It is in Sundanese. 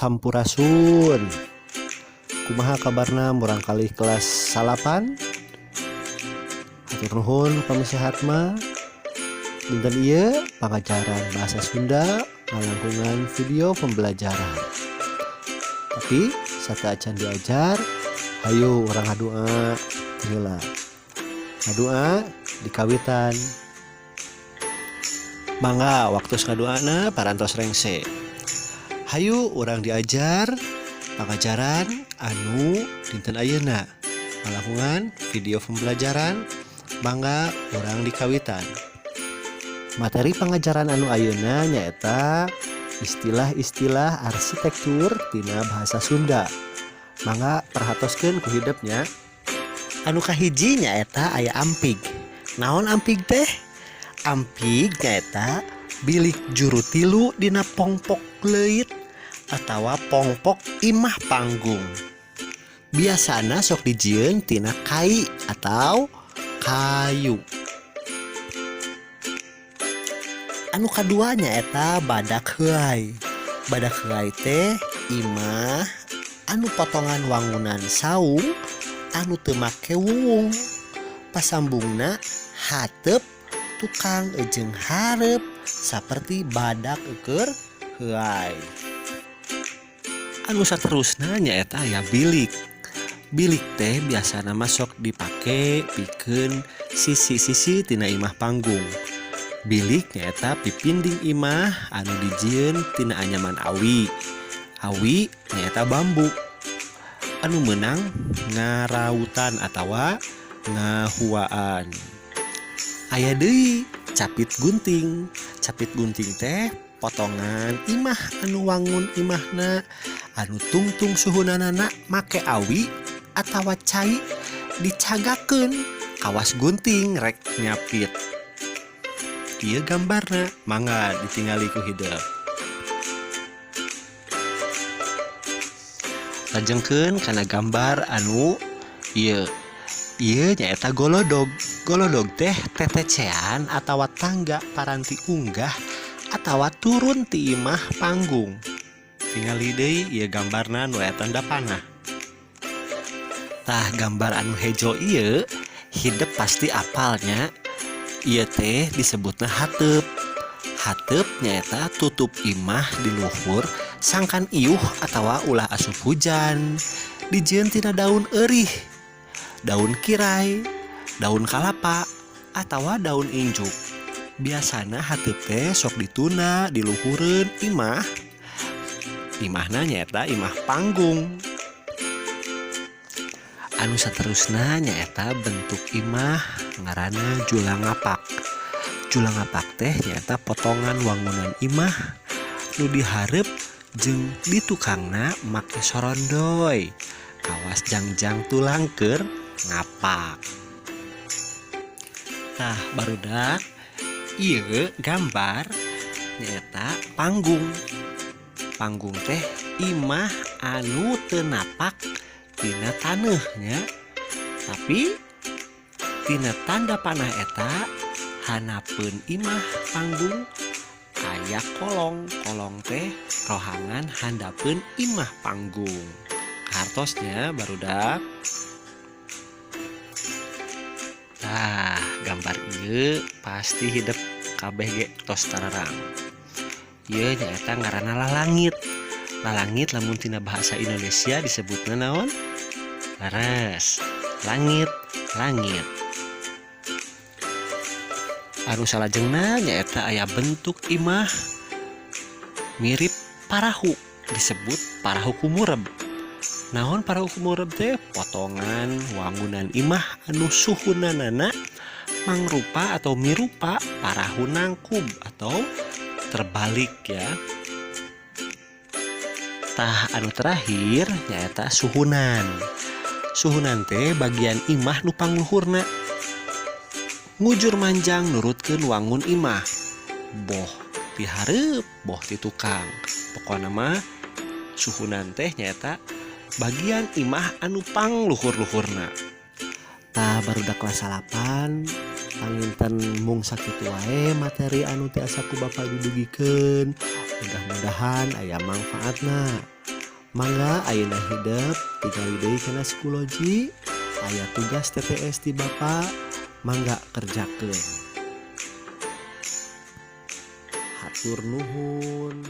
Sampurasun. Kumaha kabarna murangkalih kelas 9? Hatur nuhun pami sehat mah. Dinten ieu pangajaran bahasa Sunda ngalangkungan video pembelajaran. Tapi sateuacan diajar, hayu urang ngadua heula. Ngadua dikawitan. Mangga waktu ngaduana parantos rengse. Hayu urang diajar pangajaran anu dinten ayeuna ngalangkungan video pembelajaran. Mangga urang dikawitan. Materi pangajaran anu ayeuna nyaeta istilah-istilah arsitektur tina bahasa Sunda. Mangga perhatoskeun ku hidep nya. Anu kahiji nyaeta aya ampig. Naon ampig teh? Ampig nyaeta bilik juru tilu dina pongpok leuit atawa pongpok imah panggung. Biasana sok dijieun tina kai atau kayu. Anu kadua nyaeta badak heuay. Badak heuay teh imah anu potongan wangunan saung anu teu make wuwung. Pasambungna hateup tukang jeung hareup saperti badak keur heuay. Anu saterusna nyaeta aya bilik. Bilik teh biasana mah sok dipake pikeun sisi-sisi tina imah panggung. Bilik nyaeta pipinding imah anu dijieun tina anyaman awi. Awi nyaeta bambu. Anu meunang ngarautan atawa ngahuaan. Aya deui capit gunting. Capit gunting teh potongan imah anu wangun imahna anu tungtung suhunanana make awi atawa cai dicagakeun kawas gunting rek nyapit. Ieu gambarna mangga ditingali ku hidep. Lajengkeun kana gambar anu ieu. Ieu nyaeta golodog. Golodog teh tetecean atawa tangga paranti unggah atawa turun ti imah panggung. Tingali deui ieu gambarna nu aya tanda panah. Tah gambar anu hejo ieu hidep pasti apalnya. Ieu teh disebutna hateup. Hateup nyaeta tutup imah di luhur sangkan iuh atawa ulah asup hujan. Dijieun tina daun eurih, daun kirai, daun kalapa, atawa daun injuk. Biasana hateup teh sok dituna di luhureun imah. Imahna nyaeta imah panggung. Anu saterusna nyaeta bentuk imah ngaranna julang ngapak. Julang ngapak teh nyaeta potongan wangunan imah nu dihareup jeung ditukangna make sorondoy kawas jangjang tulang keur ngapak. Tah barudak ieu gambar nyaeta panggung. Panggung teh imah anu teu napak tina taneuhnya, tapi tina tanda panah eta hanapeun imah panggung aya kolong. Kolong teh rohangan handapeun imah panggung. Hartosnya barudak. Tah gambar ieu pasti hidep kabeh ge tos tararang. Ieu nyaeta ngaranna lalangit. Lalangit lamun tina bahasa Indonesia disebutna naon? Leres. Langit, langit. Anu salajengna nyaeta aya bentuk imah mirip parahu, disebut parahu kumureb. Naon parahu kumureb teh? Potongan wangunan imah anu suhunanana mangrupa atau mirupa parahu nangkub atau terbalik ya. Tah anu terakhir nyaeta suhunan. Suhunan teh bagian imah nu pangluhurna ngujur manjang nurutkeun wangun imah. Boh ti hareup, boh ti tukang. Pokona mah suhunan teh nyaeta bagian imah anu pangluhur-luhurna. Tah barudak kelas 8 panginten mung sakitu wae materi anu tiasa ku Bapak didugikeun. Mudah-mudahan aya manfaatna. Mangga ayeuna hidep tingali deui kana psikologi, aya tugas TPS ti Bapak, mangga kerjakeun. Hatur nuhun.